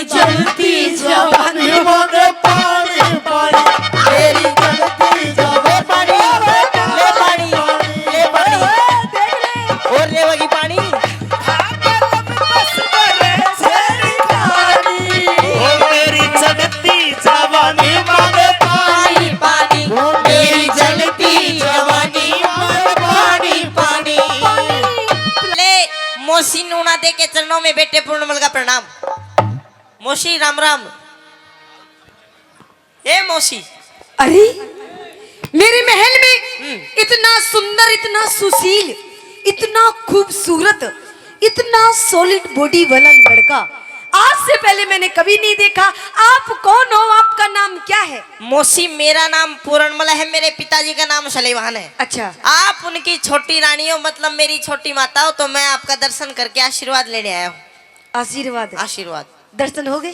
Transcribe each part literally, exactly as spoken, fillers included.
जलती जवानी मांगे पानी, पानी। मेरी जलती जवानी मांगे पानी, पानी। ले पानी, ले पानी। और लेवगी पानी। ओ मेरी जलती जवानी मांगे पानी, पानी। ओ मेरी जलती जवानी मांगे पानी, पानी। ले, मौसी नूना दे के चरणों में बैठे पूर्णमल का प्रणाम। मौसी राम राम। ए मौसी। अरे, मेरे महल में हम्म। इतना सुंदर, इतना सुशील, इतना खूबसूरत, इतना सॉलिड बॉडी वाला लड़का आज से पहले मैंने कभी नहीं देखा। आप कौन हो, आपका नाम क्या है? मौसी, मेरा नाम पूरणमल है, मेरे पिताजी का नाम सलेवान है। अच्छा। आप उनकी छोटी रानी हो, मतलब मेरी छोटी माता हो, तो मैं आपका दर्शन करके आशीर्वाद लेने आया हूँ। आशीर्वाद। आशीर्वाद। दर्शन हो गए?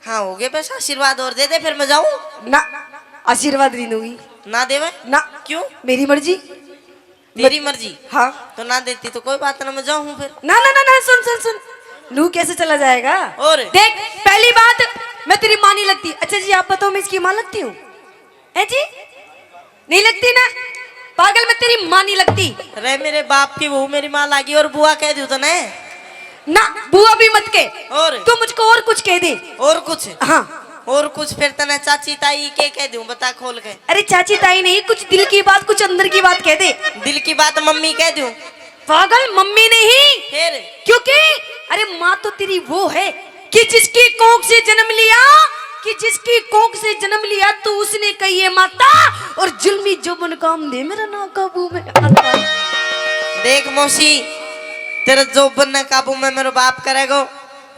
हाँ, हो गए, बस आशीर्वाद और दे दे, फिर मैं जाऊँ। ना, आशीर्वाद नहीं दूंगी। ना देवे? ना। क्यों? मेरी मर्जी। तेरी मर्जी? हाँ। तो ना देती तो कोई बात ना, मैं जाऊँ फिर। ना, ना, ना, ना, सुन, सुन, सुन। नू कैसे चला जाएगा? और? देख, पहली बात, मैं तेरी माँ नहीं लगती। अच्छा जी, आप बताओ, मैं इसकी माँ लगती हूँ? है जी? नहीं लगती ना? पागल, मैं तेरी माँ नहीं लगती। रे मेरे बाप की बहू मेरी माँ लागी और बुआ कह दूँ तने? ना, बुआ भी मत कह। और? तू मुझको और कुछ कह दे। और कुछ? हाँ। और कुछ फिर तने चाची ताई के कह दूँ, बता खोल के। अरे चाची ताई नहीं, कुछ दिल की बात, कुछ अंदर की बात कह दे। दिल की बात मम्मी कह दूँ? पागल, मम्मी नहीं। फिर? क्योंकि अरे माँ तो तेरी वो है कि जिसकी कोख से जन्म लिया, कि जिसकी कोख से जन्म लिया तो उसने कही है माता, और जुल्मी जोबन काम दे मेरा ना काबू में आता। देख मौसी, तेरे जोबन ना काबू में मेरे बाप करेगो।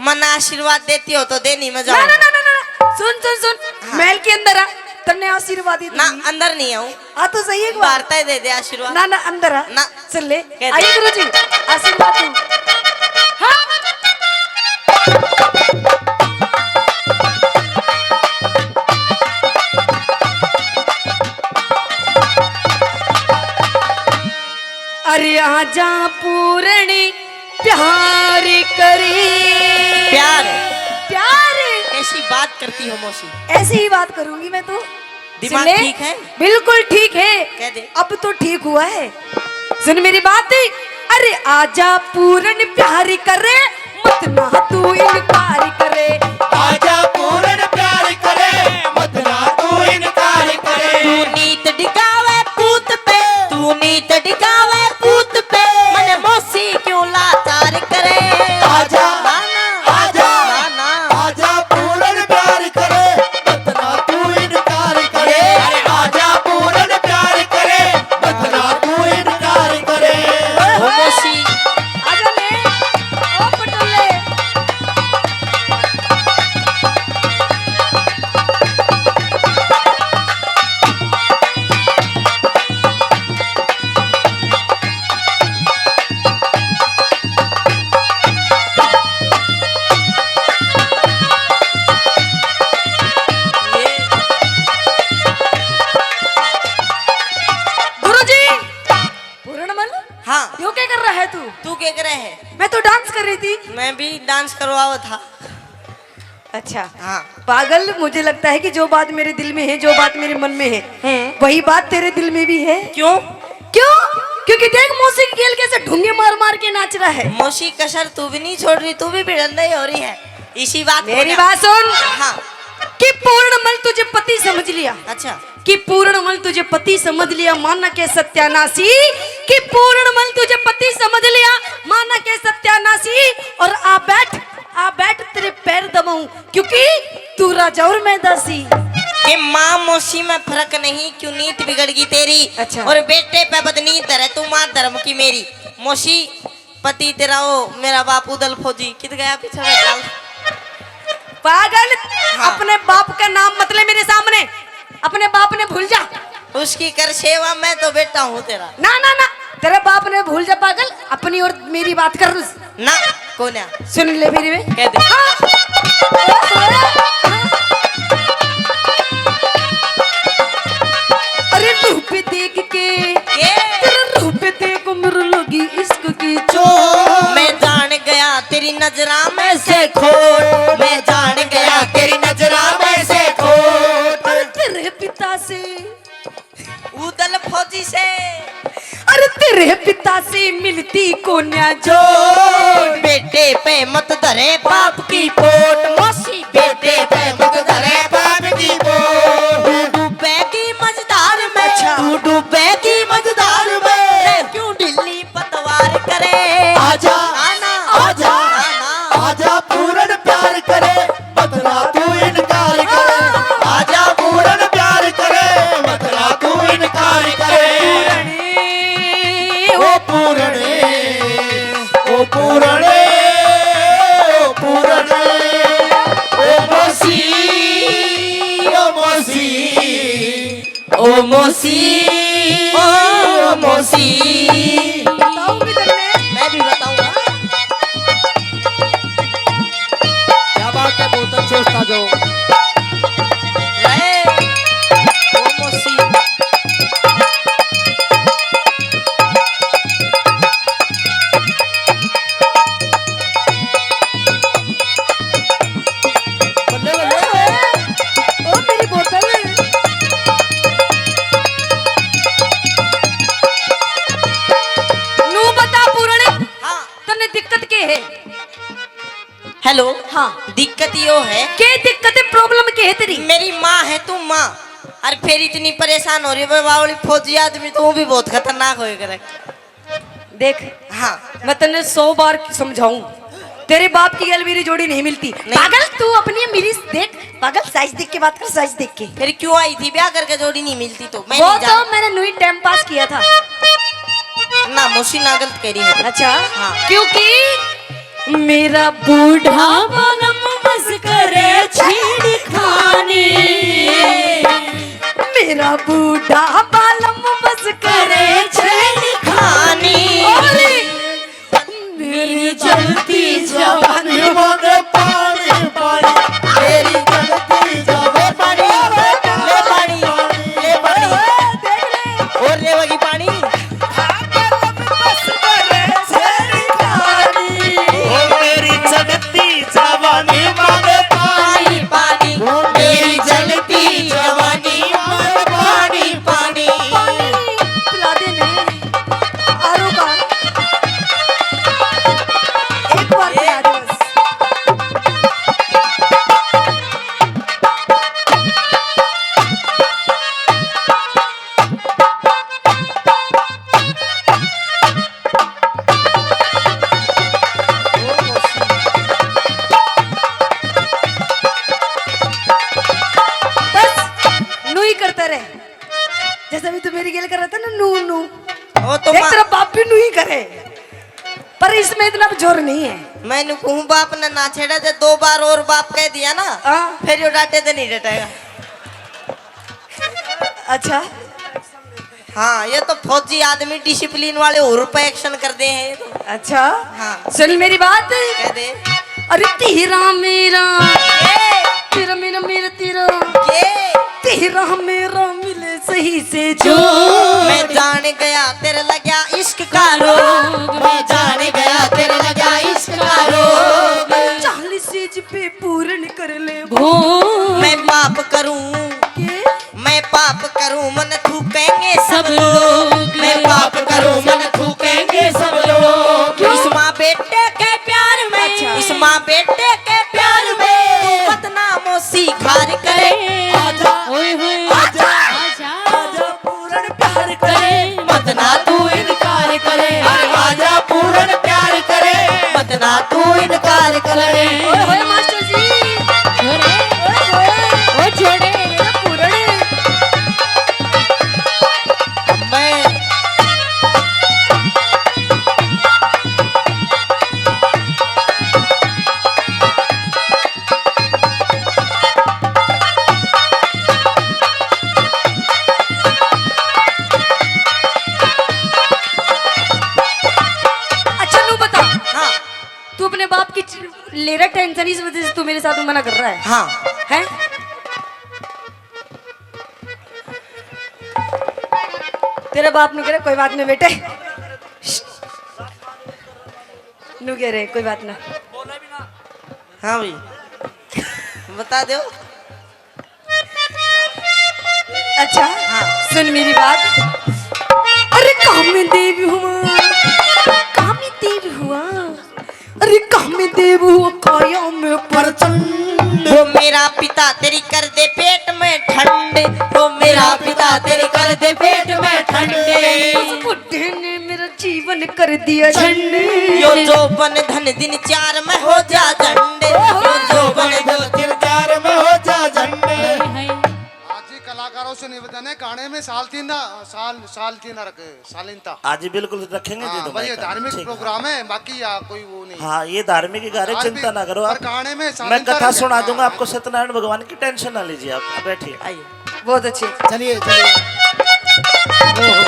मन आशीर्वाद देती हो तो दे, नहीं मैं ना, जाऊँ। ना, ना, ना, ना। सुन, सुन, सुन। हाँ। महल के अंदर आ, तन्ने आशीर्वाद ही ना, दूंगी। अंदर नहीं आऊँ। आ तो सही एक बार। बाहर तय दे दे आशीर्वाद। ना, ना, अंदर आ। ना। चल ले। कह दे। आइए गुरुजी, आशीर्वाद दो। हाँ। अरे आजा पूरणी प्यार करे। प्यार? प्यार। कैसी बात करती हो मौसी? ऐसे ही बात करूंगी मैं तो। दिमाग सुन ले, ठीक है? बिल्कुल ठीक है। कह दे। अब तो ठीक हुआ है। सुन मेरी बात। अरे आजा पूरन प्यार करे, मत ना तू इनकार करे। आजा पूरन प्यार करे, मत ना तू इनकार करे। तू नीत दिखावे पूत पे, तू नीत दिखावे पूत पे, मने मौसी क्यों लाचार करे। आजा, ना, ना। आजा, ना, ना। आजा पूरन प्यार करे, मत ना तू इनकार करे। अरे आजा पूरन प्यार करे, मत ना तू इनकार करे। ओ मौसी। आजा ले, ओ पटोले। गुरुजी, पूरणमल, हाँ। यो क्या कर रहा है तू? तू क्या कर रहा है? मैं तो डांस कर रही थी। मैं भी डांस करवावा था। अच्छा। हाँ। पागल, मुझे लगता है कि जो बात मेरे दिल में है, जो बात मेरे मन में है, हम्म। वही बात तेरे दिल में भी है। क्यों? क्यों? क्योंकि देख मौसी की गेल कैसे ढूंगे मार मार के नाच रहा है। मौसी कसर तू भी नहीं छोड़ रही, तू भी भिड़न नहीं हो रही है इसी बात को मेरी ना। बात सुन। हाँ। कि पूर्णमल तुझे पति समझ लिया। अच्छा। कि पूर्णमल तुझे पति समझ लिया, माना के सत्यानाशी। कि पूर्णमल तुझे पति समझ लिया, माना के सत्यानाशी। और आ बैठ, आ बैठ, तेरे पैर दबाऊं, क्योंकि तू राजा और मैं दासी। के माँ मौसी में फर्क नहीं, क्यों नीत बिगड़ गई तेरी। अच्छा। और बेटे पे बदनीत धरे तू माँ धर्म की मेरी। मौसी, पति तेरा हो, मेरा बाप उदल फौजी, कित गया पीछे बैठा? पागल, हाँ। अपने बाप का नाम मत ले मेरे सामने, अपने बाप ने भूल जा। उसकी कर सेवा, मैं तो बेटा हूँ तेरा। ना, ना, ना, तेरे बाप ने भूल जा पागल, अपनी और मेरी बात कर। ना, कौन है? सुन ले मेरी वे। कह दे। हाँ। अरे रूप देख के, के? तेरा रूप देख मेरे लगी इश्क की चोट। मैं जान गया तेरी नजरा में से खोट, मैं जान गया। तेरे पिता से मिलती कोन्या जो। बेटे पे मत धरे बाप की पोट, मौसी बेटे पे मत धरे बाप की पोट। तू डूबेगी मझधार में, अच्छा। तू डूबेगी मझधार में। रे क्यों ढीली पतवार करे? आजा, आना, आजा, आना। आजा, पूरन प्यार करे, मत ना तू इनकार करे। आजा, पूरन प्यार करे, मत ना तू इनकार करे। ओ पूरने, ओ पूरने, ओ पूरने, ओ मौसी, ओ मौसी, ओ मौसी, ओ मौसी। बताऊं भी तेरे? मैं भी बताऊंगा। क्या बात है, बहुत अच्छे उस्ताद हो। ए, ओ मौसी। बल्ले, बल्ले। ओ मेरी बोतल। नू बता पूरण, हाँ। तन्ने दिक्कत के है? हेलो। हाँ। दिक्कत यो है। के दिक्कत है, प्रॉब्लम के है तेरी? मेरी माँ है तू माँ, और फिर इतनी परेशान हो रही है, बावली फौजी आदमी तो वो भी बहुत खतरनाक होए करे। देख, हाँ। मैं तन्ने सौ बार समझाऊं, तेरे बाप की गैल मेरी जोड़ी नहीं मिलती। नहीं। पागल, तू अपनी मेरी देख, पागल, साइज देख के बात कर, साइज देख के। फिर क्यों आई थी ब्याह करके, जोड़ी नहीं मिलती तो? मैं वो नहीं तो जानता। मैंने नुई टाइम पास किया था। ना, मौसी ना गलत कह रही है। अच्छा, हाँ। क्योंकि मेरा बूढ़ा बालम बस करे छेड़खानी, मेरा बूढ़ा बालम बस करे छेड़खानी। मेरी जलती जवानी मांगे पानी, पानी। मेरी जलती जवानी पानी, ले पानी, ले पानी। और लेवेगी पानी। ओ मेरी जलती जवानी मांगे पानी, पानी। ओ मेरी जलती जवानी मांगे पानी, पानी। पिला दे ने। आरो का। एक बार पिला दे बस। बस, नू ही करता रहे। जैसे भी तू मेरी गेल कर रहा था ना, नू, नू। वो तो देख, माँ तेरा बाप भी नू ही करे, पर इसमें इतना भी जोर नहीं है। मैंने कहूँ बाप ने ना छेड़ा, जे दो बार और बाप कह दिया ना, हाँ। फिर यो डांटे तो नहीं डटेगा। अच्छा। हाँ, ये तो फौजी आदमी, डिसिप्लिन वाले और पे एक्शन कर दे हैं ये तो। अच्छा। हाँ। सुन मेरी बात। कह दे। अरे तेरा मेरा, ये। तेरा मेरा, मेरा तेरा, ये। तेरा मेरा मिले सही से जो। मैं जान गया तेरे लग्या इश्क का रोग, मैं जान गया तेरे लग्या इश्क का रोग। चालीस एज पे पूर्ण कर ले भोग। मैं पाप करूं, के? मैं पाप करूं मन थूकेंगे सब सब लोग। लोग। मैं पाप करूं मन थूकेंगे सब लोग। क्यों? इस माँ बेटे के प्यार में, अच्छा। इस माँ बेटे के प्यार में तू मत ना मौसी खार करे। आजा, ओए होए। आजा, आजा। आजा, पूर्ण प्यार करे। मत ना तू इनकार करे। आजा, पूर्ण प्यार करे। मत ना तू इनकार करे। ओए होए मास्टर जी। छोड़े। ओए होए। ओ छोड़े। पूर्ण। मैं अच्छा, नू बता। हाँ। तू अपने बाप की च-, ले रहा टेंशन, इस वजह से तू मेरे साथ मना कर रहा है? हाँ। हैं? तेरे बाप ने कह रहे, कोई बात नहीं बेटे। नू कह रहे, कोई बात ना। हाँ भाई, बता दो। अच्छा, हाँ। सुन मेरी बात। अरे कामदेव हुआ, कामदेव हुआ, अरे कामदेव हुआ काया में प्रचंड। वो मेरा पिता तेरी कर दे पेट में ठंड, वो मेरा पिता तेरी कर दे पेट में ठंड। उस बुढ़े ने मेरा जीवन कर दिया झंड। यो जोबन धन दिन चार में हो जा झंड, यो जोबन धन दिन चार में हो जा झंड। आज ही कलाकारों से निवेदन है, गाने में साल तीन ना, साल, साल तीन ना रखे, शालीनता। आज ही बिल्कुल रखेंगे जी, हाँ, तो भाई, ये धार्मिक प्रोग्राम है, बाकी या कोई वो नहीं। हाँ, ये धार्मिक ही गा रहे, चिंता ना करो आप। गाने में मैं कथा सुना दूंगा आपको, सत्यनारायण भगवान की टेंशन ना लीजिए आप, आप बैठिए। आइए। बहुत अच्छे। चलिए, चलिए। ओहो।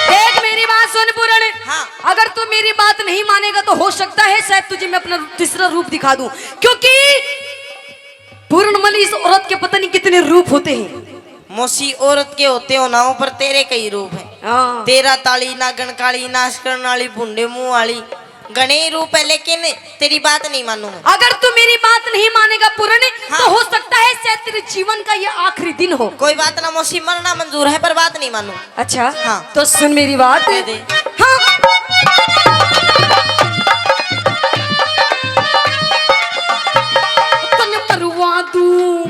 देख, मेरी बात सुन, पूरण। हाँ। अगर तू मेरी बात नहीं मानेगा, तो हो सकता है शायद तुझे मैं अपना तीसरा रूप दिखा दूं, क्योंकि पूरणमल, इस औरत के पता नहीं कितने रूप होते हैं। मौसी, औरत के होते हो नाव, पर तेरे कई रूप हैं। हाँ। तेरा ताली, नागण काली, नाश करण वाली, भूंडे मुंह वाली, घणे ही रूप है, लेकिन तेरी बात नहीं मानूंगा। अगर तू मेरी बात नहीं मानेगा पूरण, हाँ। तो हो सकता है शायद तेरे जीवन का ये आखिरी दिन हो। कोई बात ना मौसी, मरना मंजूर है, पर बात नहीं मानूंगा। अच्छा, हाँ। तो सुन मेरी बात। दे दे। हाँ। तन मरवा दूं,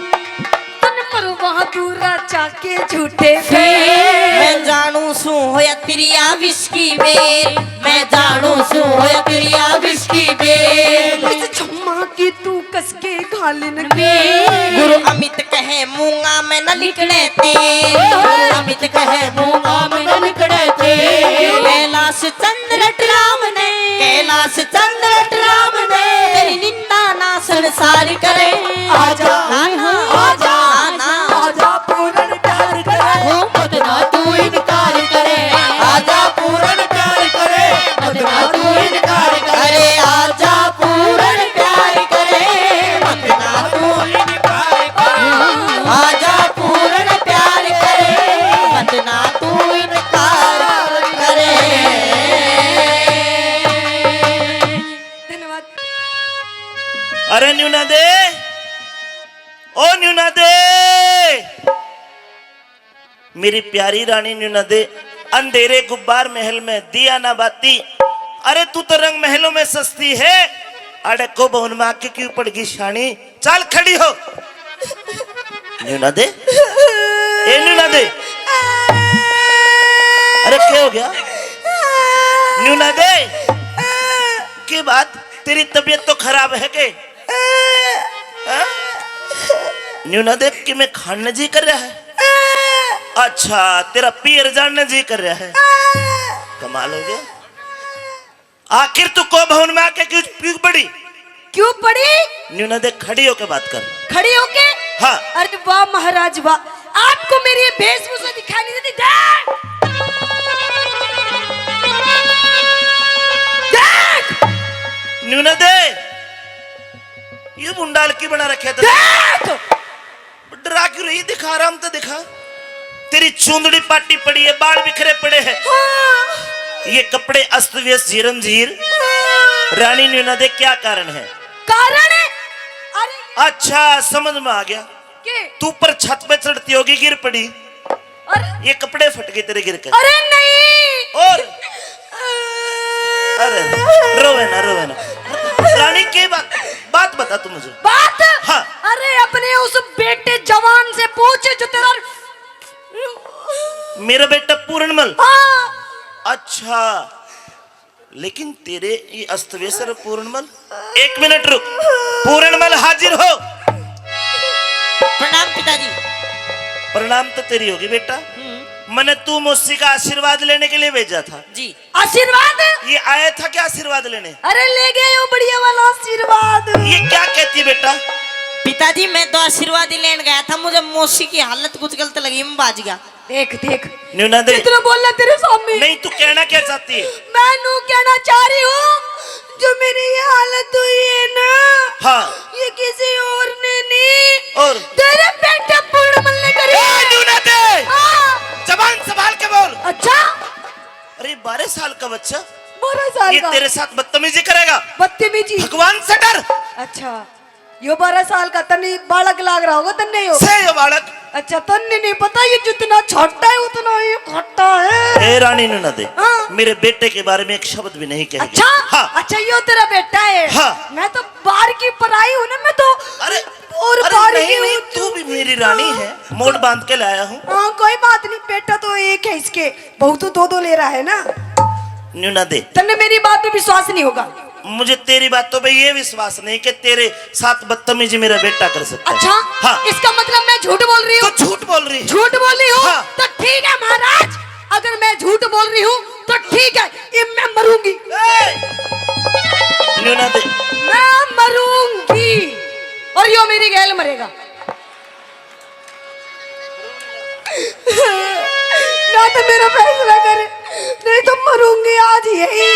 तन मरवा दूं राजा के झूठे फेर। मैं जानू सू होया तेरी आ विश की बेर, मैं जानू सू होया तेरी आ विश की बेर। इस छम्मा की तू कस के घालन के। गुरु अमित कहे मूंगा में न लिकड़े तेल, गुरु अमित कहे मूंगा में न लिकड़े तेल। कैलाश चंद्र राम ने, कैलाश चंद्र राम ने, तेरी निंदा ना संसार करे। आजा, ना, ना, आजा, ना, ना। आजा, पूरण प्यार करे। हो, मत ना तू इनकार करे। आजा, पूरण प्यार करे। मत ना तू इनकार करे। अरे आजा, पूरण प्यार करे। मत ना तू इनकार करे। आजा, पूरण प्यार करे। मत ना तू इनकार करे। धन्यवाद। अरे न्यू ना दे, ओ न्यू ना दे, मेरी प्यारी रानी न्यू ना दे, अंधेरे गुब्बार महल में दिया ना बाती। अरे तू तो रंग महलों में सस्ती है, अड़े को बहुन में आके क्यों पड़गी शानी, चल खड़ी हो। न्यू ना दे, ए न्यू ना दे। अरे क्या हो गया? न्यू ना दे, की बात, तेरी तबीयत तो खराब है के? हाँ? न्यू ना देख कि मैं खाने जी कर रहा है। अच्छा, तेरा पीर जानने जी कर रहा है। कमाल हो गया। आखिर तू को भवन में आके क्यों, क्यों पड़ी? क्यों पड़ी? न्यू ना देख, खड़ी होके बात कर। खड़ी होके? हाँ। अरे वाह महाराज वाह, आपको मेरी ये वेशभूषा दिखाई नहीं देती? देख! देख! न्यू ना दे। ये मुंडाल की बना रखे थे। देख! डरा क्यों रही? दिखा, आराम तो दिखा। तेरी चूंदड़ी पाटी पड़ी है, बाल बिखरे पड़े हैं। हाँ। ये कपड़े अस्त व्यस्त, झीरम झीर। हाँ। रानी न्यू ना दे, क्या कारण है? कारण है? अरे। अच्छा, समझ में आ गया। के? तू ऊपर छत पे चढ़ती होगी, गिर पड़ी। अरे। ये कपड़े फट गए तेरे गिर के। अरे नहीं। और? अरे, रोवे ना, रोवे ना। रानी, के बात, बात बता तू मुझे। बात? हाँ। अरे, अपने उस बेटे जवान से पूछ जो तेरा मेरा बेटा पूरणमल? हाँ। अच्छा, लेकिन तेरे ये अस्त व्यस्त है पूरणमल। एक मिनट रुक, पूरणमल हाजिर हो। प्रणाम पिताजी। प्रणाम तो तेरी होगी बेटा, हम्म। मैंने तू मौसी का आशीर्वाद लेने के लिए भेजा था। जी। आशीर्वाद? ये आया था क्या आशीर्वाद लेने? अरे ले गए वो बढ़िया वाला आशीर्वाद। ये क्या कहती है बेटा? पिताजी मैं तो आशीर्वाद ही लेने गया था, मुझे मौसी की हालत कुछ गलत लगी, मैं भाज गया। देख, देख। न्यू ना दे। कितना बोलना तेरे सामने। नहीं, तू कहना क्या चाहती है? मैं नू कहना चाह रही हूँ, जो मेरी ये हालत हुई है ना, हाँ। ये किसी और ने नहीं, और? तेरे बेटे पूर्णमल ने करी है। न्यू ना दे। हाँ। जबान संभाल के बोल। अच्छा। अरे, बारह साल का बच्चा। बारह साल ये का। तेरे साथ बदतमीजी करेगा? बदतमीजी। भगवान से डर। अच्छा। यो बारह साल का तन्ने बालक लाग रहा होगा, तन्ने यो। से यो बालक। अच्छा, तन्ने नहीं पता, ये जितना छोटा है उतना ये खट्टा है। ए रानी नूना दे, हाँ। मेरे बेटे के बारे में एक शब्द भी नहीं कहेगी। अच्छा? हाँ। अच्छा, यो तेरा बेटा है? हाँ। मैं तो बाहर की पराई हूँ ना, मैं तो अरे, और अरे बाहर नहीं, की नहीं, हूँ। तू भी मेरी रानी हाँ। है, मोड़ बांध के लाया हूँ। हाँ, कोई बात नहीं, बेटा तो एक है इसके, बहू तो दो दो ले रहा है ना। नूना दे। तन्ने मेरी बात पे विश्वास नहीं होगा। मुझे तेरी बातों पे ये विश्वास नहीं कि तेरे साथ बदतमीजी मेरा बेटा कर सकता है। अच्छा? हाँ। इसका मतलब मैं झूठ बोल रही हूँ? तो झूठ बोल रही है। झूठ बोल रही हूँ? हाँ। तो ठीक है महाराज, अगर मैं झूठ बोल रही हूँ तो ठीक है, ये मैं मरूंगी। ए! नूना दे। मैं मरूंगी और यो मेरी गैल मरेगा। ना तो मेरा फैसला करे, नहीं तो मरूंगी आज यही।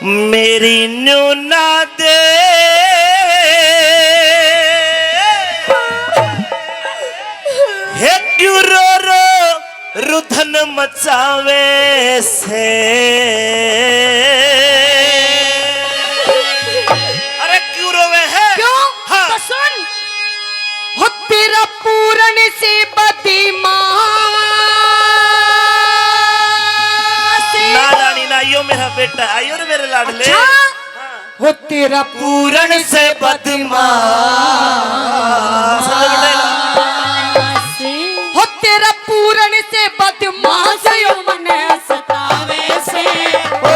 मेरी नूना दे, हे क्यों रो रो रुधन मचावे से। अरे क्यों रोवे है? क्यों? हाँ। तो सुन, हो तेरा पूरन से बदमाश। ना रानी ना, यो मेरा बेटा, आयो रे मेरे लाडले। अच्छा? हाँ। हो तेरा पूरन से बदमाश। हो तेरा पूरन से बदमाश यो मने सतावे से। ओ,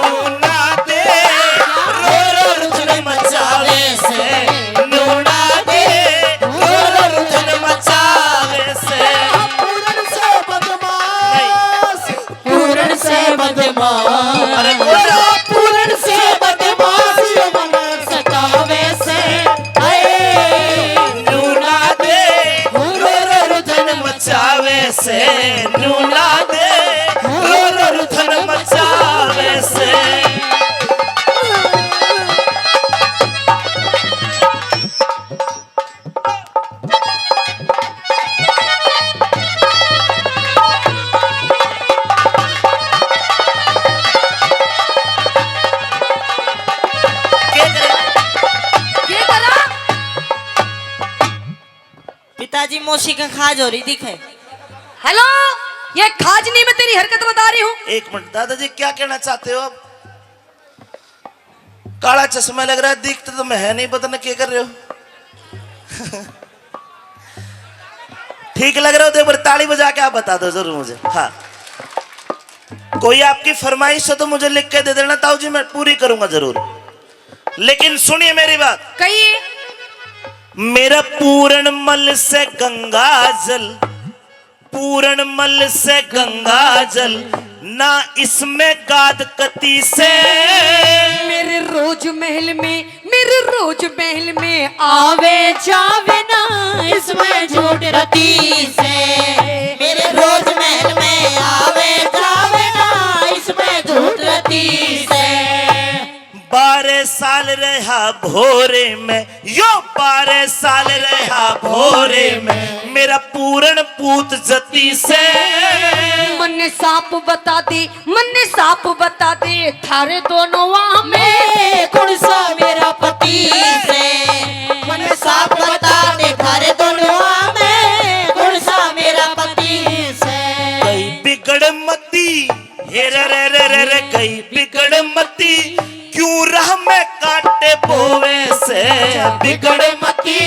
नूना दे, रो रो रुधन मचावे से। नूना दे, रो रो रुधन मचावे से। पूरन से बदमाश। पूरन से बदमाश। अरे बोलो। पूरन से बदमाश यो मने सतावे से। हाय। नूना दे, रो रो रुधन मचावे से। नूना दे, रो रो रुधन मचावे से। पिताजी, मौसी का खाज हो रही दिखे। हेलो, ये खाज नहीं, मैं तेरी हरकत बता रही हूँ। एक मिनट दादाजी, क्या कहना चाहते हो आप? काला चश्मा लग रहा है, दिखते तो मैं है नहीं, पता ना क्या कर रहे हो। ठीक लग रहे हो तो एक बार ताली बजा के आप बता दो जरूर मुझे। हाँ, कोई आपकी फरमाइश हो तो मुझे लिख के दे देना ताऊ जी, मैं पूरी करूंगा जरूर। लेकिन सुनिए मेरी बात। कहिए। मेरा पूरण मल से गंगा जल, पूरण मल से गंगा जल, ना इसमें गाद कती से। मेरे रोज महल में, मेरे रोज महल में आवे जावे ना, इसमें झूठ रती से। मेरे रोज महल में आवे जावे ना, इसमें झूठ रती से। बारह साल रहा भोरे में, यो बारह साल रहा भोरे में, मेरा पूरण पूत जती से। मन्ने साफ बता दे, मन्ने साफ बता दे, थारे दोनों में कौन सा मेरा पति से? मन्ने साफ बता दे, थारे दोनों में कौन सा मेरा पति से? कई बिगड़ मती, हे रे रे रे रे रे, कई बिगड़ मती, क्यों राह में कांटे बोवे से? बिगड़ मती,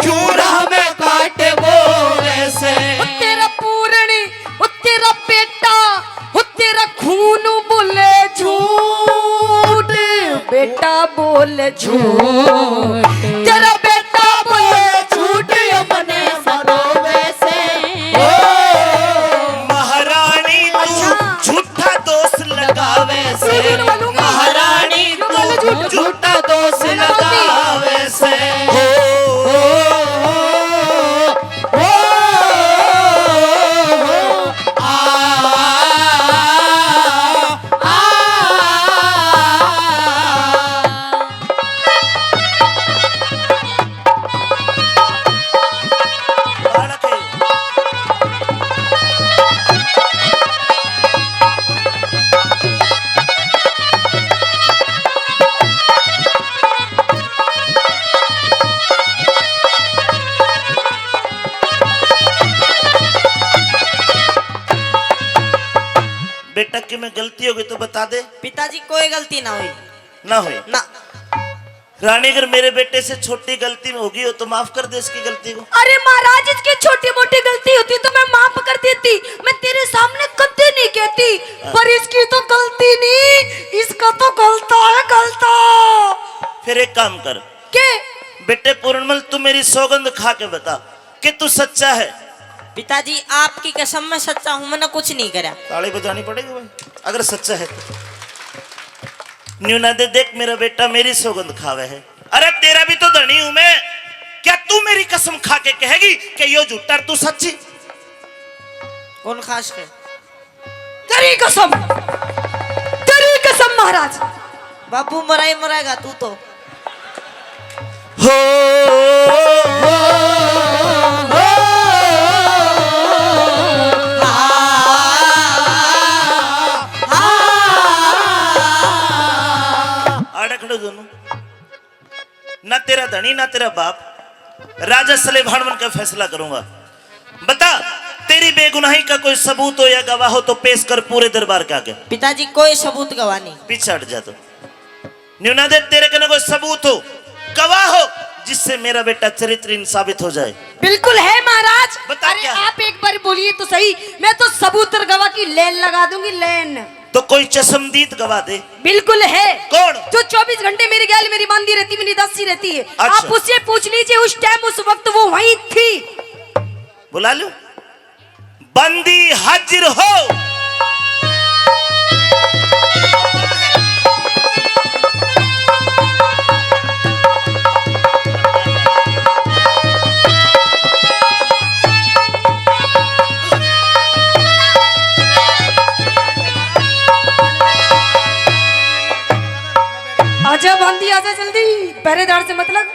क्यों राह में कांटे बोवे से? ओ तेरा पूरण, ओ तेरा बेटा, ओ तेरा खून बोले झूठ, बेटा बोले झूठ, तेरा बेटा बोले झूठ, यो मने सतावे से। ओ महारानी तू अच्छा। झूठा दोष लगावे से। क्यों झूठ बोलूंगी? महारानी क्यों तू बोलूं झूठ? झूठा दोष मैं ना बोलती। लगावे से। ओ, ओ, ओ, ओ, ओ, आ, आ, आ, आ। बेटा, कि मैं गलती हो गई तो बता दे। पिताजी, कोई गलती ना हुई। ना हुई? ना। रानी, अगर मेरे बेटे से छोटी गलती होगी हो तो माफ कर दे इसकी गलती को। अरे महाराज, इसकी छोटी मोटी गलती होती तो मैं माफ कर देती, मैं तेरे सामने कभी नहीं कहती। हाँ। पर इसकी तो गलती नहीं, इसका तो गलता है, गलता। फिर एक काम कर। के? बेटे पूरणमल, तू मेरी सौगंध खा के बता कि तू सच्चा है। पिताजी, आपकी कसम, मैं सच्चा हूँ, मैंने कुछ नहीं करा। ताली बजानी पड़ेगी भाई, अगर सच्चा है तो। न्यू ना दे, देख मेरा बेटा मेरी सौगंध खावे है। अरे तेरा भी तो धनी हूं मैं, क्या तू मेरी कसम खा के कहेगी कि यो झूठा और तू सच्ची? कौन खास के? तेरी कसम, तेरी कसम महाराज। बाबू, मराई मरेगा तू तो। हो, हो, हो, हो। आड़े खड़ो दोनों। ना तेरा धनी ना तेरा बाप, राजा सलेभान बन के फैसला करूंगा। बता, तेरी बेगुनाही का कोई सबूत हो या गवाह हो तो पेश कर पूरे दरबार के आगे। पिताजी, कोई सबूत गवाह नहीं। पीछे हट जा तू। न्यू ना दे, तेरे कने कोई सबूत हो, गवाह हो, जिससे मेरा बेटा चरित्रहीन साबित हो जाए। बिल्कुल है महाराज। बता। अरे क्या? आप एक बार बोलिए तो सही, मैं तो सबूत और गवाह की लाइन लगा दूंगी, लाइन। तो कोई चश्मदीद गवाह दे। बिल्कुल है। कौन? जो चौबीस घंटे मेरी गैल मेरी बांदी रहती, मेरी दासी रहती है। अच्छा। आप उससे पूछ लीजिए, उस टाइम, उस वक्त वो वहीं थी। बुला लो। बांदी हाजिर हो। आजा बांदी, आजा जल्दी, पहरेदार से मतलब।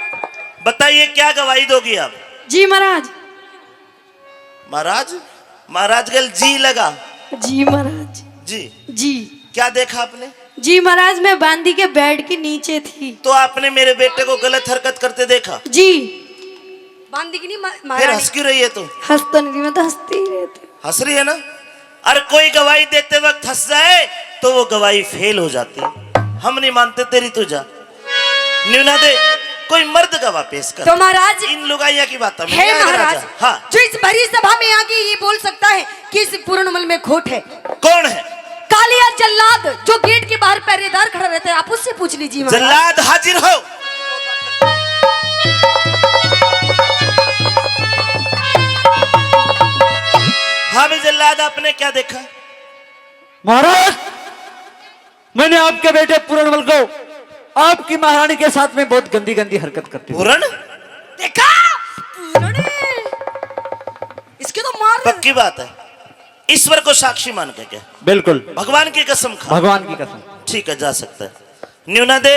बताइए, क्या गवाही दोगी आप? जी महाराज। महाराज, महाराज गल जी लगा। जी महाराज। जी। जी। क्या देखा आपने? जी महाराज, मैं बांदी के बेड के नीचे थी। तो आपने मेरे बेटे को गलत हरकत करते देखा? जी। बांदी की नहीं, मा-, फिर महारानी। हंस क्यों रही है तू? हंस तो नहीं, मैं तो हंसती ही रहती हूँ। हंस रही है ना? अरे कोई गवाही देते वक्त हंस जाए तो वो गवाही फेल हो जाती है। हम नहीं मानते तेरी, तू जा। न्यू ना दे, कोई मर्द गवाह पेश कर। तो महाराज, इन लुगाइयां की बात में हे महाराज, हाँ। जो इस भरी सभा में आके ये बोल सकता है कि इस पूर्णमल में खोट है। कौन है? कालिया जल्लाद, जो गेट के बाहर पहरेदार खड़ा रहता है, आप उससे पूछ लीजिए महाराज। जल्लाद हाजिर हो। हाँ भी जल्लाद, आपने क्या देखा? महाराज, मैंने आपके बेटे पूरणमल को आपकी महारानी के साथ में बहुत गंदी गंदी हरकत करते हुए। पूरण? देखा? पूरण? इसके तो मार। पक्की बात है, ईश्वर को साक्षी मान के क्या? बिल्कुल। भगवान की कसम खा। भगवान की कसम। ठीक है, जा सकता है। न्यू ना दे।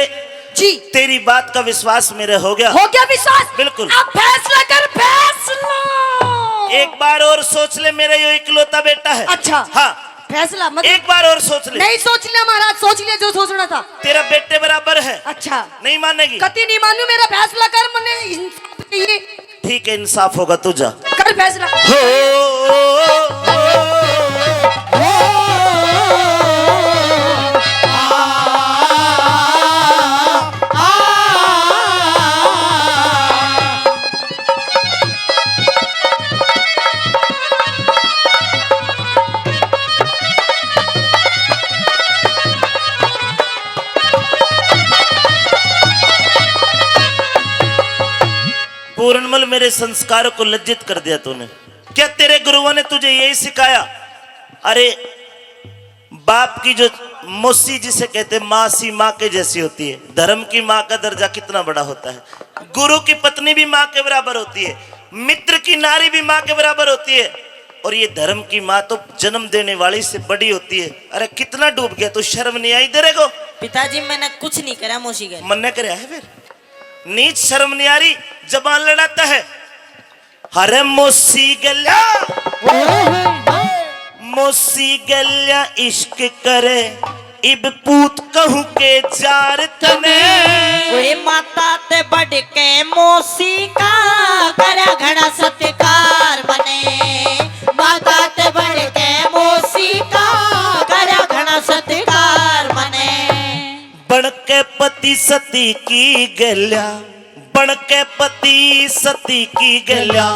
जी। तेरी बात का विश्वास मेरे हो गया। हो गया विश्वास? बिल्कुल। अब फैसला कर, फैसला। एक बार और सोच ले, मेरा यो इकलौता बेटा है। अच्छा। हाँ। फैसला मत। एक बार और सोच ले। नहीं सोच लिया महाराज, सोच लिया जो सोचना था। तेरा बेटे बराबर है। अच्छा। नहीं मानेगी? कति नहीं मानू, मेरा फैसला कर, मन्ने इंसाफ चाहिए। ठीक है, इंसाफ होगा, तू जा। कर फैसला। हो, हो, हो, हो, आ, आ, आ। पूरणमल, मेरे संस्कार को लज्जित कर दिया तूने। क्या तेरे गुरुओं ने तुझे यही सिखाया? अरे, बाप की जो मौसी जिसे कहते, माँ सी माँ के जैसी होती है। धर्म की माँ का दर्जा कितना बड़ा होता है। गुरु की पत्नी भी माँ के बराबर होती है, मित्र की नारी भी माँ के बराबर होती है, और ये धर्म की माँ तो जन्म देने वाली से बड़ी होती है। अरे, कितना डूब गया तू, शर्म नहीं आई तेरे को? पिताजी, मैंने कुछ नहीं करा मौसी के। मन्ने करया है फिर? नीच शर्म नहीं आ रही, जबान लड़ाता है। अरे मौसी गल्या, मौसी गल्या इश्क करे, इब पूत कहूँ के जार तने। ओए माता ते बढ़ के मौसी का, करा घना सत्कार मने। माता ते बढ़ के मौसी का, करा पति सती की गल्या, बन के पति सती की गल्या,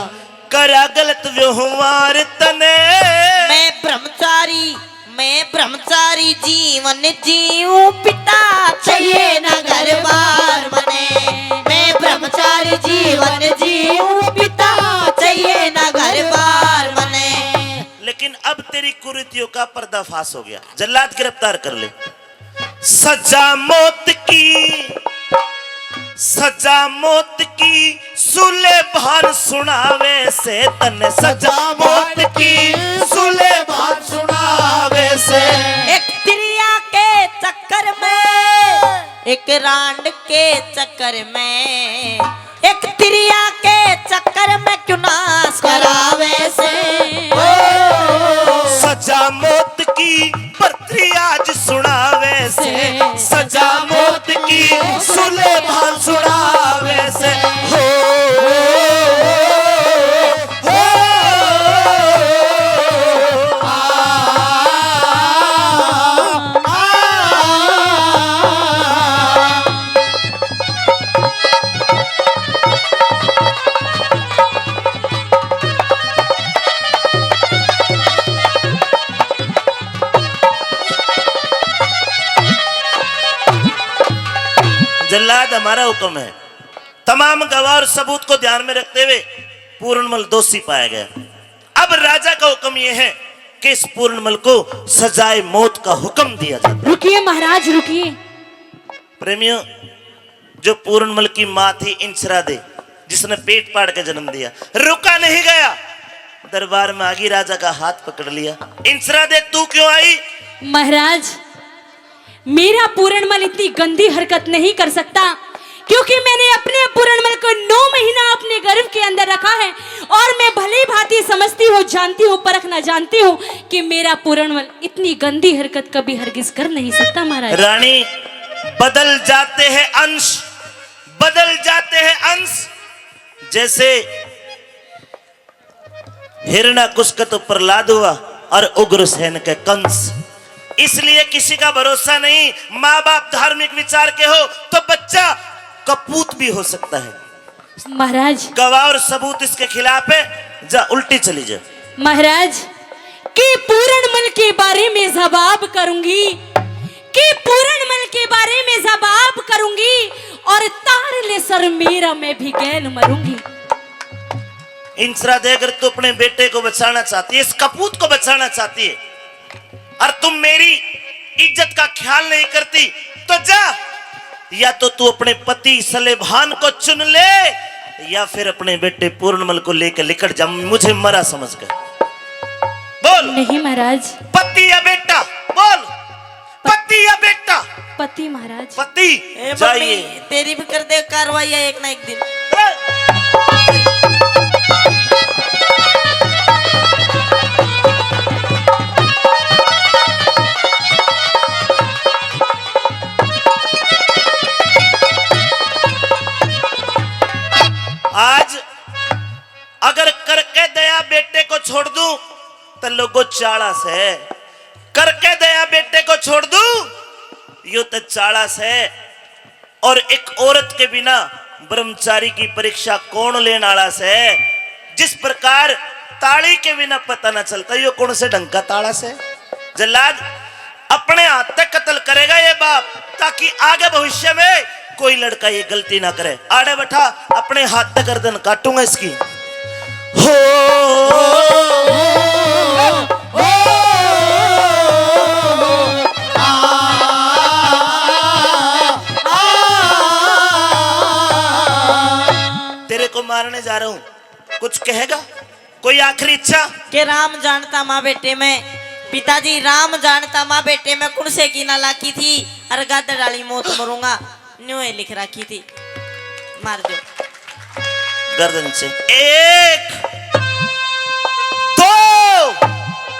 करा गलत व्यवहार तने। मैं ब्रह्मचारी, मैं ब्रह्मचारी जीवन जीऊं, पिता चाहिए ना घर बार मने। मैं ब्रह्मचारी जीवन जीऊं, पिता चाहिए ना घर बार मने। लेकिन अब तेरी कुरीतियों का पर्दाफाश हो गया, जल्लाद गिरफ्तार कर ले। सजा मौत की, सजा मौत की सुलेभान सुनावे से, तन्ने सजा मौत की सुलेभान सुनावे से। एक त्रिया के चक्कर में, एक रांड के चक्कर में, एक त्रिया के चक्कर में क्यों नाश करावे से। ओ, सजा मौत की बरतरी आज सुनावे से, सजा मौत की सुलेभान सुनावे से। हो, हो, हो, आ, आ, आ, आ। जल्लाद, हमारा हुक्म है, तमाम गवाह और सबूत को ध्यान में रखते हुए पूरणमल दोषी पाया गया। अब राजा का हुक्म यह है कि इस पूरणमल को सजाए मौत का हुक्म दिया जाता है। रुकिए महाराज, रुकिए। प्रेमियों, जो पूरणमल की माँ थी इंचरा दे, जिसने पेट पाड़ के जन्म दिया, रुका नहीं गया, दरबार में आगी, राजा का हाथ पकड़ लिया। इंचरा दे, तू क्यों आई? महाराज, मेरा पूरणमल इतनी गंदी हरकत नहीं कर सकता, क्योंकि मैंने अपने पूरणमल को नौ महीना अपने गर्भ के अंदर रखा है और मैं भली भांति समझती हूँ, जानती हूँ, परखना जानती हूँ कि मेरा पूरणमल इतनी गंदी हरकत कभी हरगिज कर नहीं सकता महाराज। रानी, बदल जाते हैं अंश, बदल जाते हैं अंश। जैसे हिरण्यकश्यप तो प्रहलाद हुआ और उग्रसेन के कंस। इसलिए किसी का भरोसा नहीं। माँ बाप धार्मिक विचार के हो तो बच्चा कपूत भी हो सकता है। महाराज। गवाह और सबूत इसके खिलाफ है, जा उल्टी चली जा। महाराज, कि पूरणमल के बारे में जवाब करूंगी, कि पूरणमल के बारे में जवाब करूंगी और तार ले सर मेरा मैं भी गैल मरूंगी। इंचरा दे, अगर तू अपने बेटे को बचाना चाहती है, इस कपूत को बचाना चाहती है, और तुम मेरी इज्जत का ख्याल नहीं करती, तो जा, या तो तू अपने पति सलेभान को चुन ले, या फिर अपने बेटे पूर्णमल को लेकर लिकड़ जा, मुझे मरा समझ कर। बोल। नहीं महाराज। पति या बेटा? बोल। पति या बेटा? पति महाराज। पति। ए, जाइए। मम्मी, तेरी भी कर दे कार्रवाई एक ना एक दिन। आज अगर करके दया बेटे को छोड़ दूं, तो लोगो चाला से। करके दया बेटे को छोड़ दूं, यो तो चाला से। और एक औरत के बिना ब्रह्मचारी की परीक्षा कौन लेने वाला से? जिस प्रकार ताली के बिना पता ना चलता, यो कौन से ढंग का ताला से? जल्लाद, अपने हाथ तक कत्ल करेगा ये बाप, ताकि आगे भविष्य में कोई लड़का ये गलती ना करे। आड़े बैठा, अपने हाथ तक गर्दन काटूंगा इसकी। हो, हो, हो, आ, आ, आ, तेरे को मारने जा रहा हूं, कुछ कहेगा? कोई आखिरी इच्छा? के राम जानता माँ बेटे में, पिताजी, राम जानता माँ बेटे में कौन से की ना लाकी थी, अर गादड़ वाली मौत मरूंगा, न्यू ही लिख रखी थी। मार दो। गर्दन से एक, दो,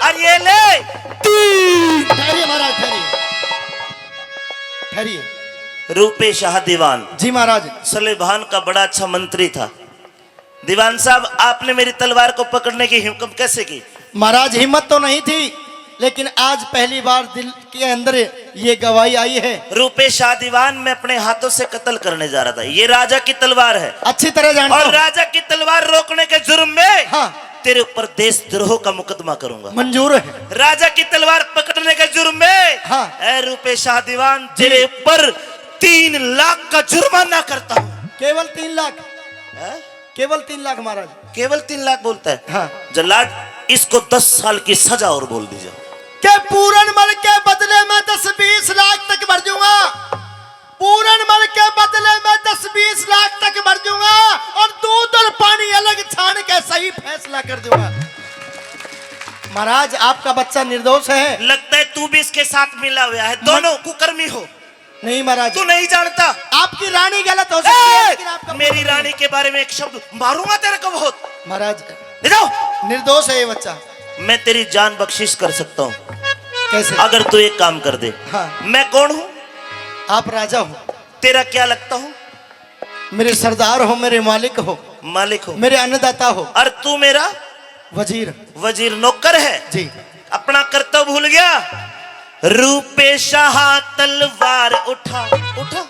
और ये ले तीन। ठहरिए महाराज, ठहरिए, ठहरिए। रूपे शाह दीवान। जी महाराज। सलेभान का बड़ा अच्छा मंत्री था। दीवान साहब, आपने मेरी तलवार को पकड़ने की हिम्मत कैसे की? महाराज, हिम्मत तो नहीं थी, लेकिन आज पहली बार दिल के अंदर ये गवाही आई है। रूपे शाह दीवान, मैं अपने हाथों से कत्ल करने जा रहा था। ये राजा की तलवार है। अच्छी तरह जानता और हूँ। राजा की तलवार रोकने के जुर्म में हाँ। तेरे ऊपर देशद्रोह का मुकदमा करूंगा। मंजूर है। राजा की तलवार पकड़ने के जुर्म में हाँ। ए रूपे शाह दीवान, जी। तेरे ऊपर तीन लाख का जुर्माना करता हूँ। केवल तीन लाख? हैं? केवल तीन लाख महाराज। केवल तीन लाख बोलता है? हाँ। जल्लाद, इसको दस साल की सजा और बोल दीजिए। के पूरन मल के बदले में दस बीस लाख तक भर दूंगा। पूरन मल के बदले में दस बीस लाख तक भर दूंगा और दूध और पानी अलग छान के सही फैसला कर दूंगा। महाराज, आपका बच्चा निर्दोष है। लगता है तू भी इसके साथ मिला हुआ है, दोनों कुकर्मी हो। नहीं महाराज। तू नहीं जानता। आपकी रानी गलत हो सकती है, ए! लेकिन आपका मेरी रानी के बारे में एक शब्द मारूंगा तेरे को बहुत। महाराज, ले जाओ। निर्दोष है ये बच्चा। मैं तेरी जान बख्शिश कर सकता हूँ। कैसे? अगर तू एक काम कर दे। हाँ। मैं कौन हूँ? आप राजा हो। तेरा क्या लगता हूँ? मेरे सरदार हो, मेरे मालिक हो। मालिक हो। मेरे अन्नदाता हो। और तू मेरा? वजीर। वजीर नौकर है। जी। अपना कर्तव्य भूल गया। रूपे शाह तलवार उठा, उठा, उठा।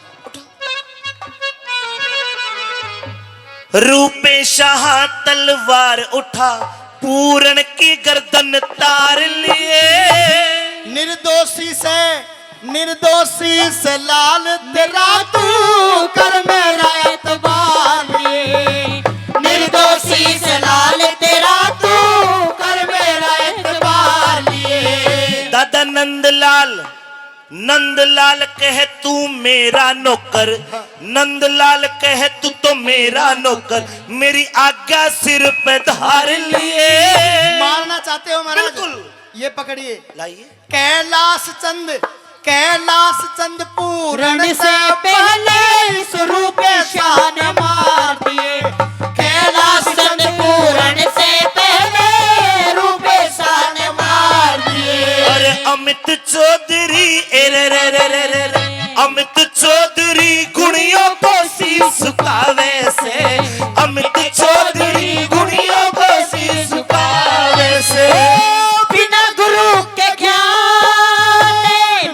रूपे शाह तलवार उठा, पूरण की गर्दन तार लिए। निर्दोषी से, निर्दोषी से लाल तेरा तू कर मेरा एतबार लिए। निर्दोषी से लाल तेरा तू कर मेरा एतबार लिए। दादा नंदलाल, नंदलाल कह तू मेरा नौकर, नंदलाल कह तू तो मेरा नौकर, मेरी आज्ञा सिर पे धार लिए। मारना चाहते हो महाराज? बिल्कुल। ये पकड़िए। लाइए। कैलाश चंद, कैलाश चंद पूरण से पहले इस रूपे शाह ने मार दिए। कैलाश चंद पूरण से पहले रूपे शाह ने मार दिए। अरे अमित चौधरी, ए रे रे रे रे रे रे, अमित चौधरी गुणियों को शीश झुकावे से, अमित चौधरी गुणियों को शीश झुकावे से। ओ बिना गुरु के ज्ञान,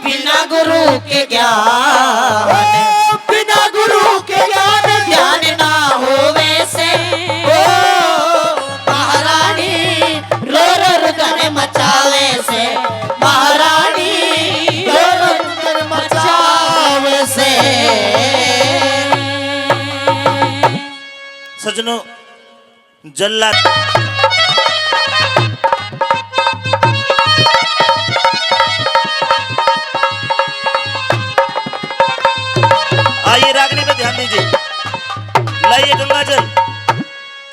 बिना गुरु के ज्ञान, ओ बिना गुरु के ज्ञान, ज्ञान ना होवे से। ओ महारानी रो रो रुदन मचावे से, महारानी रो रो रुदन मचावे से। सजनों, जल्लाद। आइए, रागनी पे ध्यान दीजिए। लाइए गंगाजल,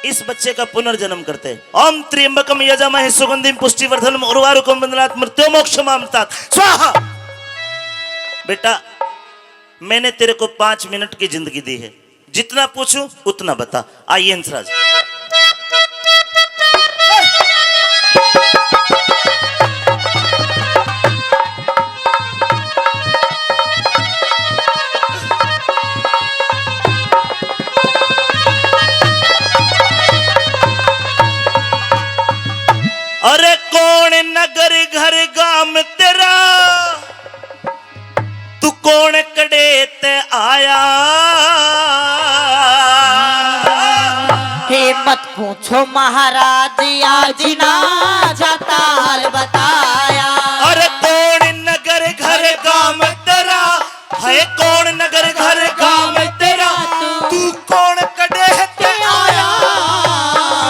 इस बच्चे का पुनर्जन्म करते हैं। ओम त्र्यंबकम यजामहे सुगंधिम पुष्टिवर्धनम उर्वारुकम बंधनात् मृत्योर्मोक्षमामृतात् स्वाहा। बेटा, मैंने तेरे को पांच मिनट की जिंदगी दी है, जितना पूछूं उतना बता। आइए हंसराज। अरे कौन नगर घर गाम तेरा, तू कौन कड़े ते आया? हे मत पूछो महाराज, आज ना जाता हाल बताया। अरे कौन नगर घर गाम तेरा, है कौन नगर घर गाम तेरा, तू कौन कड़े ते आया?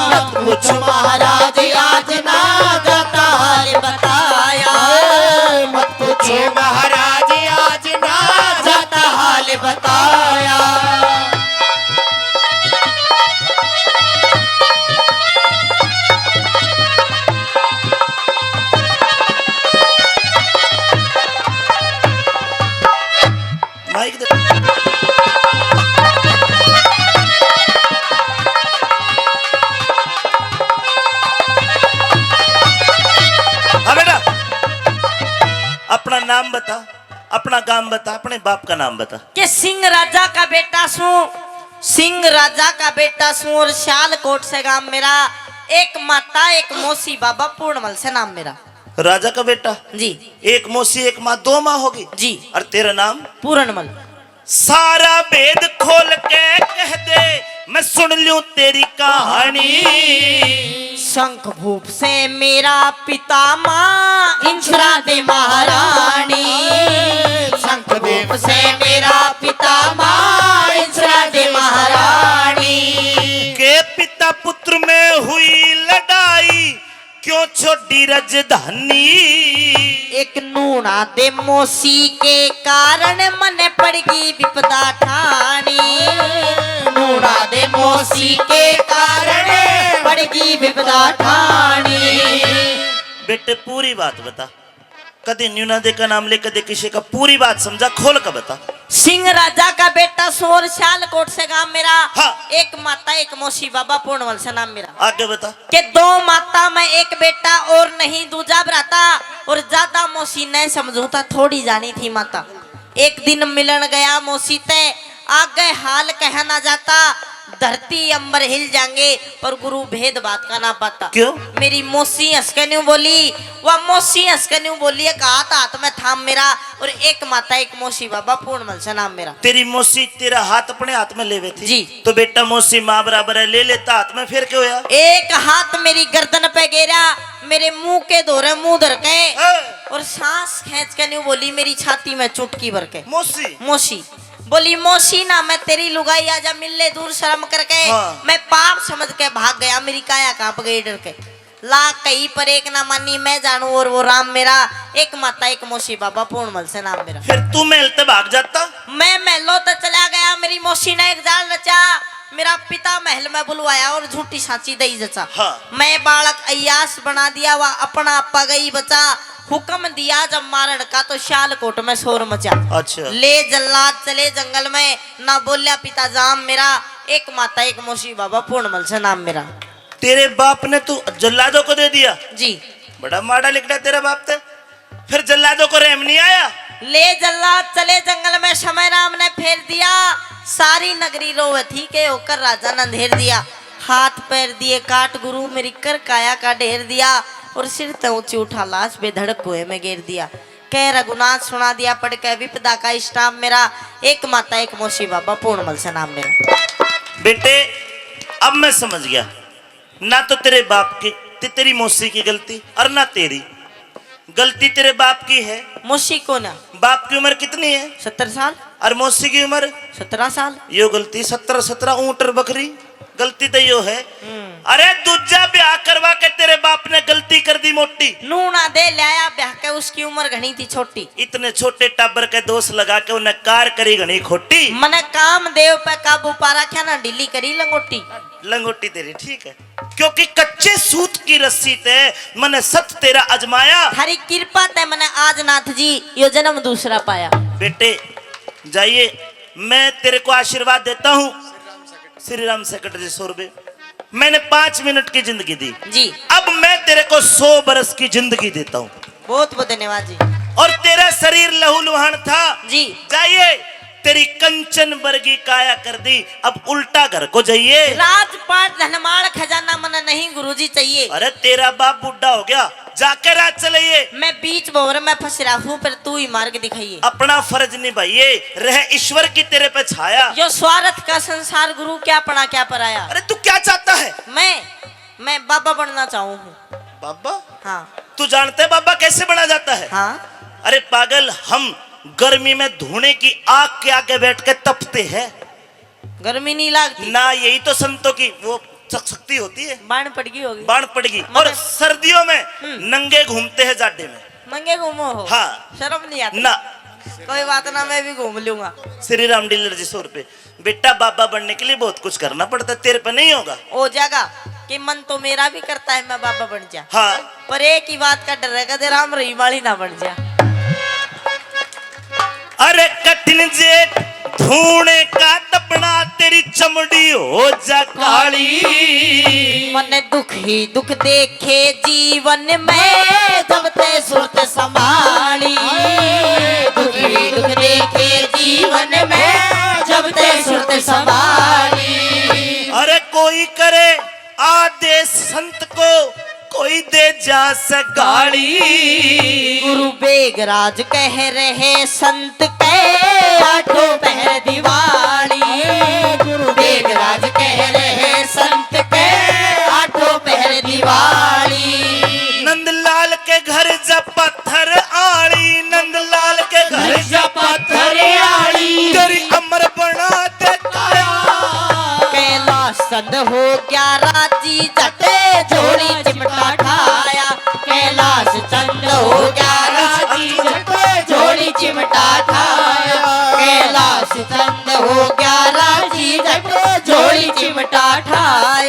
मत पूछो महाराज, आज ना जाता हाल बताया। मत पूछो महाराज, आज ना जाता हाल बताया। माइक दे। हाँ बेटा, अपना नाम बता, अपना गांव बता, अपने बाप का नाम बता। के सिंह राजा का बेटा सूं, सिंह राजा का बेटा सूं और सियालकोट से गांव मेरा। एक माता, एक मौसी, बाबा पूर्णमल से नाम मेरा। राजा का बेटा। जी। एक मौसी, एक माँ, दो माँ होगी। जी। और तेरा नाम? पूरणमल। सारा भेद खोल के कह दे, मैं सुन लूं तेरी कहानी। शंखभूप से मेरा पिता माँ, इंसरा दे महारानी। शंखभूप से मेरा पिता माँ, इंसरा दे महारानी। के पिता पुत्र में हुई लड़ाई, क्यों छोड़ी राजधानी? एक नूणा दे मौसी के कारण मने पड़गी विपदा ठाणी। नूणा दे मौसी के कारण पड़गी विपदा ठाणी। बेटे, पूरी बात बता। कदे न्यू ना दे का नाम ले, कदे किसी का। पूरी बात समझा, खोल कर बता। सिंह राजा का बेटा सूं, सियालकोट से गांव मेरा। हाँ। एक माता, एक मौसी, बाबा पूर्णमल से नाम मेरा। आगे बता। के दो माता मैं एक बेटा और नहीं दूजा भ्राता, और ज्यादा मौसी न समझूं ता थोड़ी जानी थी माता। एक दिन मिलन गया मौसी ते, आगे हाल कह ना जाता, धरती अंबर हिल जाएंगे, पर गुरु भेद बात का ना पाता। क्यों? मेरी मौसी हंस के न्यू बोली, वह मौसी हंस के न्यू बोली, एक हाथ हाथ में थाम मेरा, और एक माता एक मौसी बाबा पूर्णमल से नाम मेरा। तेरी मौसी तेरा हाथ अपने हाथ में लेवे थी। जी। तो बेटा, मौसी माँ बराबर है, ले लेता हाथ में, फिर क्या होया? एक हाथ मेरी गर्दन पे गेरा, मेरे मुंह के धोरे मुंह धर के, हाँ। और सांस खींच के न्यू बोली मेरी छाती में चुटकी भर के। मौसी? मौसी। बोली, "मौसी ना मैं तेरी लुगाई, आजा मिल ले दूर शर्म करके।" हाँ। मैं पाप समझ के भाग गया, मेरी काया कांप गई डर के। लाख कही पर एक ना मानी, मैं जानू और वो राम मेरा, एक माता एक मौसी बाबा पूर्णमल से नाम मेरा। फिर तू महल ते भाग जाता? मैं महलों ते चला गया, मेरी मौसी ने एक जाल रचा, मेरा पिता महल में बुलवाया और झूठी सांची दई जचा। हाँ। मैं बालक अयास बना दिया, वह अपना आपा गई बचा। हुक्म दिया जब मारण का तो सियालकोट में शोर मचा। अच्छा। ले जल्लाद चले जंगल में, ना बोल्या पिता जाम मेरा, एक माता एक मौसी बाबा पूर्णमल से नाम मेरा। तेरे बाप ने तू जल्लादों को दे दिया? जी। बड़ा माड़ा लिखड़ा तेरा बाप ते। फिर जल्लादों को रहम नहीं आया? ले जल्लाद चले जंगल में, समय राम ने फेर दिया। सारी नगरी रोवे थी के होकर राजा ने अंधेर दिया। हाथ पैर दिए काट गुरु, मेरी कर काया का ढेर दिया। और सिर ते ऊंची उठा लाश बेधड़क कुएं में गेर दिया। कह रघुनाथ सुना दिया पढ़ के विपदा का स्टाम मेरा, एक माता एक मौसी बाबा पूर्णमल से नाम मेरा। बेटे, अब मैं समझ गया, ना तो तेरे बाप की, ते-, तेरी मौसी की गलती और ना तेरी गलती, तेरे बाप की है। मौसी को ना। बाप की उम्र कितनी है? सत्तर साल। और मौसी की उम्र? सत्रह साल। यो गलती, सत्रह सत्रह ऊंट और बकरी। गलती तो यो है। हम्म। अरे, दूजा ब्याह करवा के तेरे बाप ने गलती कर दी मोटी। नूना दे लाया ब्याह के, उसकी उम्र घणी थी छोटी। इतने छोटे टाबर के दोष लगा के उन्हें कार करी घणी खोटी। मने कामदेव पे काबू पा रखा ना, ढीली करी लंगोटी। लंगोटी तेरी ठीक है, क्योंकि कच्चे सूत की रस्सी ते मने सत तेरा अजमाया। थारी कृपा ते मने आज नाथ जी यो जन्म दूसरा पाया। बेटे, जाइए, मैं तेरे को आशीर्वाद देता हूँ। श्री राम सेकंड जी सौ रुपए। मैंने पाँच मिनट की जिंदगी दी जी। अब मैं तेरे को सौ बरस की जिंदगी देता हूँ। बहुत बहुत धन्यवाद जी। और तेरा शरीर लहूलुहान था जी। जाइए, तेरी कंचन वर्गी काया कर दी, अब उल्टा घर को जाइए। राजपाट धनमाल खजाना मने नहीं गुरुजी चाहिए। अरे, तेरा बाप बूढ़ा हो गया, जाके राज चलाइए। मैं बीच भंवर में फंस रहा हूँ, पर तू ही मार्ग दिखाइए। अपना फर्ज निभाइए, रह ईश्वर की तेरे पे छाया। यो स्वार्थ का संसार गुरु, क्या पड़ा क्या पराया। अरे, तू क्या चाहता है? मैं, मैं बाबा बनना चाहूँ हूँ। बाबा? हाँ। तू जानता है बाबा कैसे बना जाता है? हाँ। अरे पागल, हम गर्मी में धुएं की आग के आगे बैठ के तपते हैं। गर्मी नहीं लगती। ना, यही तो संतों की वो शक-, शक्ति होती है। बाण पड़गी होगी। बाण पड़गी। मगर और सर्दियों में हम्म। नंगे घूमते हैं जाडे में। नंगे घूमो हो? हाँ। शर्म नहीं आती? ना। कोई बात ना, मैं भी घूम लूंगा। श्री राम डीलर जी सौ रुपए। बेटा, बाबा बनने के लिए बहुत कुछ करना पड़ता है, तेरे पे नहीं होगा। हो जाएगा कि मन तो मेरा भी करता है मैं बाबा बन जा। हाँ। पर एक ही बात का डर है, कदे राम रहीम वाली ना बन जा। अरे कठिन जेठ धूणे का तपना, तेरी चमड़ी हो जा काली। मने दुख ही दुख देखे जीवन में, जब ते सुरत संभाली। दुख ही दुख देखे जीवन में, जब ते सुरत संभाली। अरे कोई करे आदेश संत को, कोई दे जा सगाली। गुरु बेगराज कह रहे संत के, आठों पहर दिवाली। गुरु बेगराज कह रहे संत के, आठों पहर दिवाली। नंदलाल के घर जा पत्थर आली, नंदलाल के घर जा पत्थर आली। तेरी अमर बना दे काया। कैलाश चंद हो गया राजी, जटे झोली चिमटा ठाया। कैलाश चंद हो गया राजी, जटे झोली चिमटा ठाया। कैलाश चंद हो गया राजी, जटे झोली चिमटा ठाया।